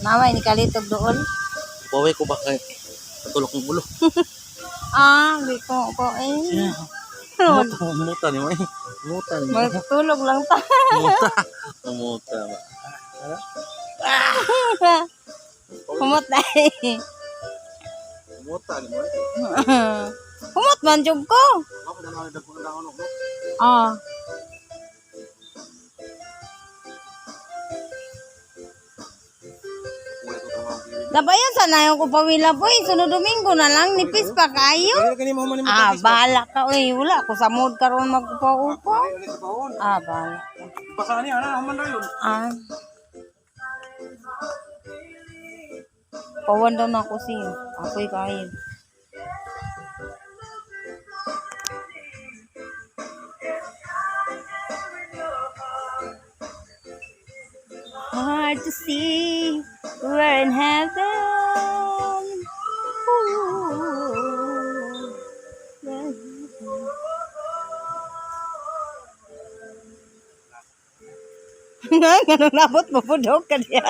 Naway ni kalitog doon. Bawi ko ba kay tulok ng ulo. Ah, di ko ko eh. Muta, muta ni mo eh. Muta ni mo. Magtulog lang ta. Muta. Muta ba. Humot na eh. Muta ni mo eh. Humot man jud ko. Ako na lang dagko na ano. Ah. Dabayan sa na yung kupawila po eh. Sunod Domingo na lang, nipis pa kayo. Kani mo man Ah, bahala ka. Uy, wala ako sa mood karon magpupa-upo. Ah, bahala ka. Basa ni ana man rayon. Ah. Pawan daw na ako siya. Ako'y kain. Hard to see we're in heaven. Ooh. Nga, ganun nabot mo po daw ka niya.